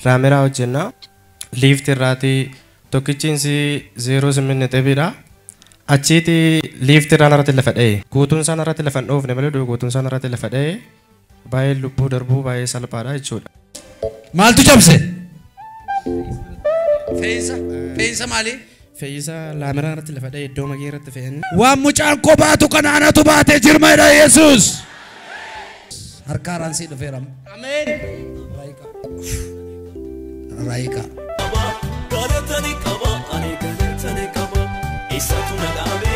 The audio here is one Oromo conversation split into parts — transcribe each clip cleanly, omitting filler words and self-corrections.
Laameraa hojjenna. Liifti irraatii tokkichiinsi 08 xebiidha. Achiiti liifti irraan irratti lafa dha'e. Guutuun isaan irratti lafa hin dhoofne malee guutuun isaan irratti lafa dha'e. Baay'ee lubbuu darbuu baay'ee salphaadha jechuudha. Maaltu cabse? Fe'insa? Fe'insa maali? Fe'isa laameraa irratti lafa dha'e iddoo magee irratti fe'an. Waan mucaan koo baatu kana anatu baatee jirma jedha Yesuus. Harka haaraan sii dhufeera. Ameen. Raayiqa. Raayiqa. Galatani qaba ani galatani qaba isatu na dhaabe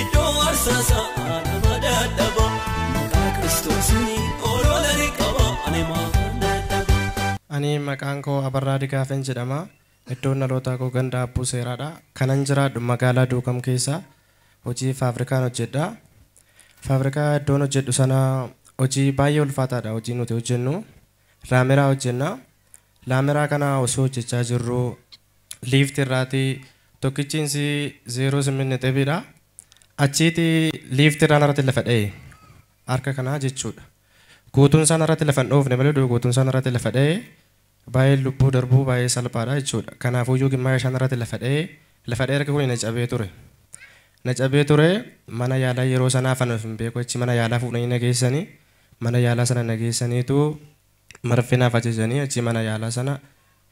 iddoo aarsaa nama dadhaba maqaa Kiristoosiin ololani qaba ani maafan dadhaba. Ani maqaan koo Abarraa Digaafeen jedhama. Iddoon dhalootaa koo ganda Abbuu Seeraadha. Kanan jiraadhu magaalaa Duukam keessa hojii faabrikaan hojjedha. Faabrikaa iddoon hojjedhu sana hojii baay'ee ulfaataadha hojii nuti hojjennu. Laameraa hojjenna. Laameraa kana osoo hojjechaa jirru liifti irraatii tokkichiinsi 08 xebiidha. Achiiti liifti irraan irratti lafa dha'e. Harka kanaa jechuudha. Guutuun isaan irratti lafa hin dhoofne malee guutuun isaan irratti lafa dha'e. Baay'ee lubbuu darbuu baay'ee salphaadha jechuudha. Kanaafuyyuu gimmaa isaan irratti lafa dha'e. Lafa dha'e harka kun na cabee ture. Na cabee ture mana yaalaa yeroo sanaa afaan of hin beeku achi mana yaalaa fuudhanii na geessanii mana yaalaa sana na geessaniitu marfee naaf ajajanii achi mana yaalaa sana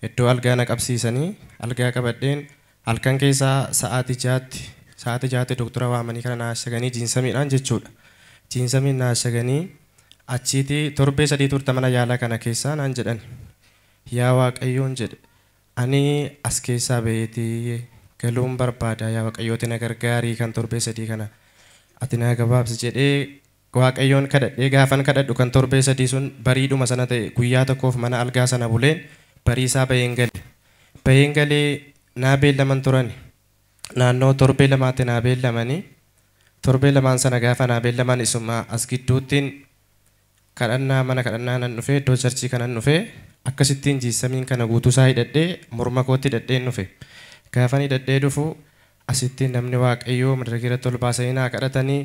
iddoo algaa na qabsiisanii algaa qabadheen halkan keessaa sa'aatii jaatti doktora waamanii kana na ashaganii jiinsamiidhaan jechuudha. Jiinsamiin na ashaganii achiiti torbee sadii turte mana yaalaa kana keessaa naan jedhan. Yaa Waaqayyoon jedhe ani as keessaa baheetii galuun barbaada yaa Waaqayyooti na gargaarii kan torbee sadii kana ati na gabaabsi jedhee Waaqayyoon kadhadhee gaafan kadhadhu kan torbee sadii sun bariidhuma sana ta'e guyyaa tokkoof mana algaa sana buleen bariisaa baheen gale. Baheen galee naa beellaman turan naannoo torbee lamaatti naa beellamanii torbee lamaan sana gaafa naa beellaman isuma as gidduuttiin kadhannaa mana kadhannaa nan dhufee iddoo charchii kanan dhufee akkasittiin jiisamiin kana guutuusaa hidhadhee morma kootti hidhadheen dhufe. Gaafan hidhadhee dhufu asittiin namni Waaqayyoo madaraka irratti ol baasanii naa kadhatanii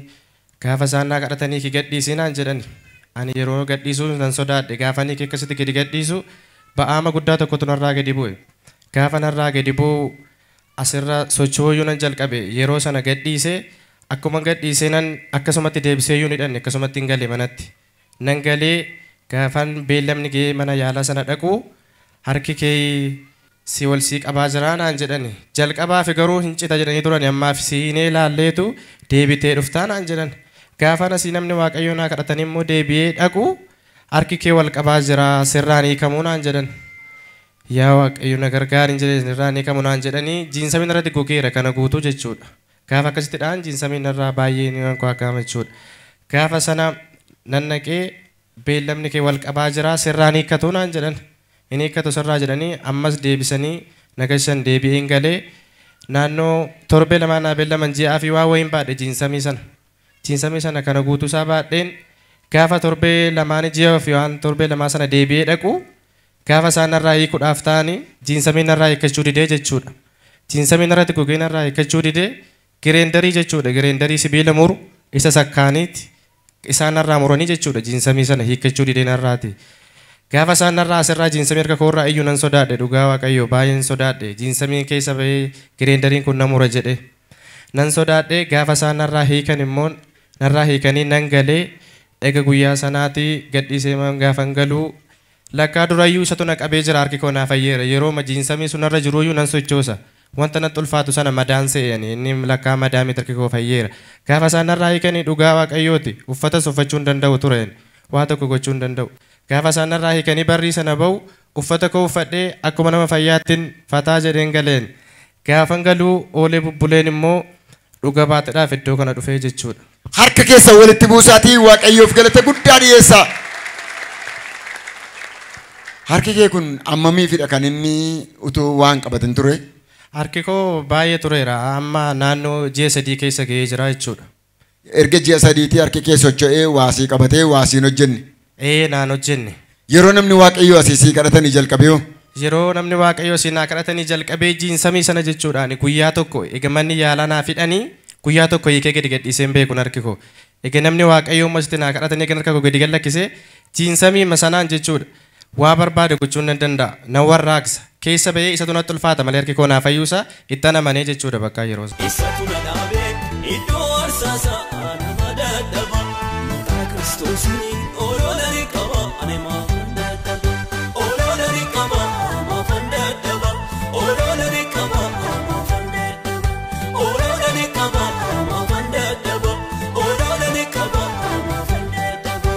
gaafa isaan naa kadhatanii ki gadhiisii naan jedhan. Ani yeroo gadhiisuu nan sodaadhe gaafa inni akkasitti gadi gadhiisu ba'aama guddaa tokkotu narraa gadi bu'e. Gaafa narraa gadi bu'u asirra socho'uu nan jalqabe yeroo sana gadhiisee akkuma gadhiisee nan akkasumatti deebisee iyyuu hin hidhanne akkasumatti hin gale manatti. Nan galee gaafan beellamni ga'ee mana yaalaa sana dhaqu harki kee si wal sii qabaa jira naan jedhani. Jalqabaaf garuu hin cita jedhanii turan ammaaf siinee laalleetu deebitee dhuftaa naan jedhan. Gaafan asii namni Waaqayyoo naa kadhatanii immoo deebi'ee dhaqu harki kee wal qabaa jira sirraan hiikamuu naan jedhan. Yaa Waaqayyo na gargaari jedhee sirraan hiikamuu naan jedhanii jiinsamiin irratti gogeera kana guutuu jechuudha. Gaafa akkasitti dhaan jiinsamiin irraa baay'ee ni kwaakama jechuudha. Gaafa sana nan naqee beellamni kee wal qabaa jira sirraan hiikkatu naan jedhan. Inni hiikkatu sirraa jedhanii ammas deebisanii nagashan deebi'een galee naannoo torbee lamaan naa beellaman ji'aa fi waa wayiin baadhe jiinsamii sana. Jiinsamii sana kana guutuu isaa baadheen gaafa torbee lamaan ji'a fi waan torbee lamaa sana deebi'ee dhaqu gaafa isaan narraa hiikuudhaaf ta'anii jiinsamiin narraa hiikkachuu didee jechuudha. Jiinsamiin narratti gogee narraa hiikkachuu didee gireendarii jechuudha. Gireendarii sibiila muru isa sakkaaniiti isaan narraa muranii jechuudha. Jiinsamii sana hiikkachuu didee narraati. Gaafa isaan narraa asirraa jiinsamii harka koorraa iyyuu nan sodaadhe dhugaa Waaqayyoo baay'een sodaadhe jiinsamiin keessa bahee gireendariin kun na mura jedhe. Nan sodaadhe gaafa isaan narraa hiikan immoo narraa hiikanii nan galee ega guyyaa sanaati gadhiisee gaafan galuu lakkaa durayyuu isatu na qabee jira harki koo naa fayyeera yeroo jiinsamii sun narra jiruyyuu nan sochoosa. Wanta natti ulfaatu sana madaan se'anii inni lakkaa madaa miti harki koo fayyeera. Gaafa isaan narraa hiikanii dhugaa Waaqayyooti uffatas uffachuu hin danda'u tureen waa tokko gochuu hin danda'u. Gaafa isaan narraa hiikanii barrii sana ba'u uffata koo uffadhee akkuma nama fayyaattiin fataa jedheen galeen. Gaafan galuu oolee bubbuleen immoo dhuga baatedhaaf iddoo kana dhufee jechuudha. Harka keessa walitti buusaatii Waaqayyoof galata guddaa dhiyeessaa. Harki kee kun ammamiifidha kan inni utuu waan qabatin ture? Harki koo baay'ee tureera. Amma naannoo ji'a sadii keessa ga'ee jira jechuudha. Erga ji'a sadiitii harki kee socho'ee waasii qabatee waasii hin hojjenne. Ee naan hojjenne. Yeroo namni Waaqayyoo asii sii kadhatanii jalqabee hoo? Yeroo namni Waaqayyoo asii naa kadhatanii jalqabee jiinsamii sana jechuudhaan guyyaa tokko eega manni yaalaa naa fidhanii guyyaa tokko hiikee gadi gadhiisee hin beeku harki koo. Eega namni Waaqayyoo ammasitti naa kadhatanii eega harka koo gadi gad lakkisee jiinsamii sanaan jechuudha. Waa barbaade gochuun nan danda'a. Nan warraaqsa. Keessa ba'ee isatu natti ulfaata malee harki koo naa fayyuusaa itti amanee jechuudha bakka yeroo sana. Isatu na dhaabee iddoo aarsaasaa nama dadhaba. Maqaa Kiristoosiin olola ni qaba ani maafan dadhaba. Olola ni qaba maafan dadhaba. Olola ni qaba maafan dadhaba. Olola ni qaba maafan dadhaba. Olola ni qaba maafan dadhaba.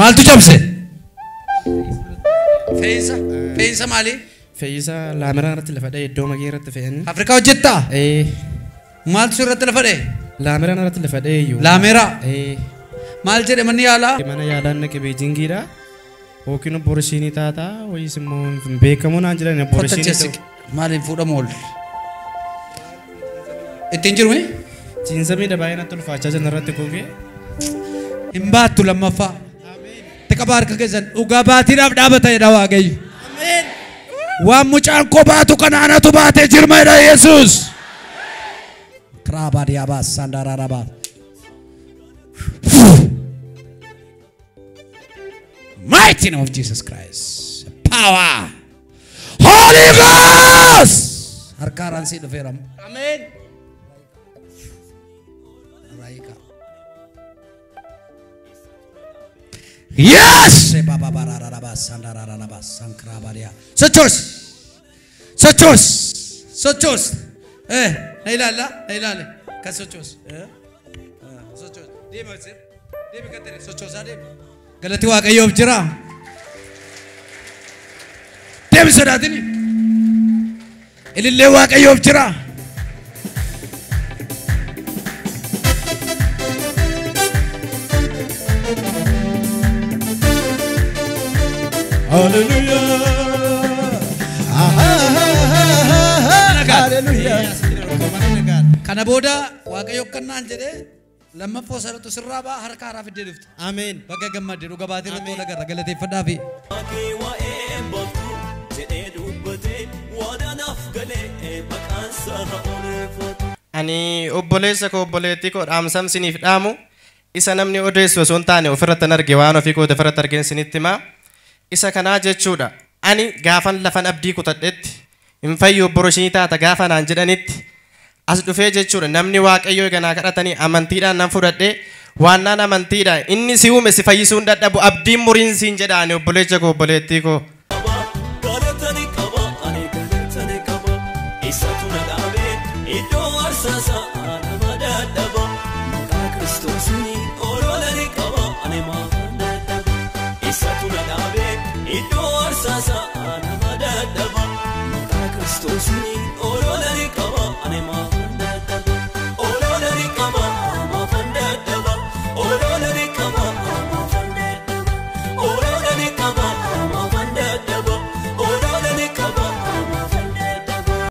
Maaltu cabse? Fe'insa? Fe'insa maali? Fe'iisa laameraa irratti lafa dha'e iddoo magee irratti fe'anii. Afrikaa hojjettaa? Ee. Maaltu irratti lafa dha'e? Laameraan irratti lafa dha'e iyyuu. Laameraa? Ee. Maal jedhe manni yaalaa? Mana yaalaan naqe Beejingiidha. Yookiin borishiinii taataa wayis immoo hin beekamu naan jedhan borishiinii ta'u. Maaliin fuudhamu oolu? Ittiin jiru? Ciinsa miidha baay'ee natti ulfaachaa jiran irratti gogee. Hin baattu lammaffaa. Tiqaba harka keessan dhugaa baatiidhaaf dhaabata jedha Waaqayyo. Waan mucaan koo baatu kana anatu baatee jirma jedha Yesuus. Kiraabaa diyaabaa sandaaraarabaa. Mighty name of Jesus Christ. Power. Holy Ghost. Harka haaraan sii dhufeera. Ameen. Raayika. Yes. Sochoos. Sochoos. Sochoos. Na ilaalla, na ilaali. Kan sochoos. Sochoos. Deemi sir. Deemi qaxxire sochoosaa deemi. Galati Waaqayyoof jira. Deemi sodaatini. Ilillee Waaqayyoof jira. Hallelujah. Kana booda Waaqayyo akkannaan jedhee lammaffoo sanatu sirraa ba'a harka haaraa fiddee dhufte. Ameen. Bakka gammadde dhuga baatee irratti wal agarra galateeffadhaafi. Waaqii waa'ee baaftuu jedhee dubbatee waan anaaf galee maqaan isaa oolfatu. Ani obboleessa koo obboleettii koo dhaamsam siniif dhaamu isa namni odeessu osoo hin taane ofirratti arge waan ofii koote ofirratti argeen sinitti himaa. Isa kanaa jechuudha. Ani gaafan lafan abdii kutadhetti hin fayyu boroshinii taata gaafa naan jedhanitti as dhufee jechuudha. Namni Waaqayyoo ganaa kadhatanii amantiidhaan nan fudhadhee waan naan amantiidhaan inni si uume si fayyisuu hin dadhabu abdiin muriin siin jedha ani obboleessa koo obboleettii koo. Galata ni qaba ani galata ni qaba isatu na dhaabee iddoo aarsaasaa nama dadhaba. Maqaa Kiristoosiin olola ni qaba ani maafan dadhaba. Isatu na dhaabee iddoo aarsaasaa nama dadhaba. Maqaa Kiristoosiin olola ni qaba ani maafan.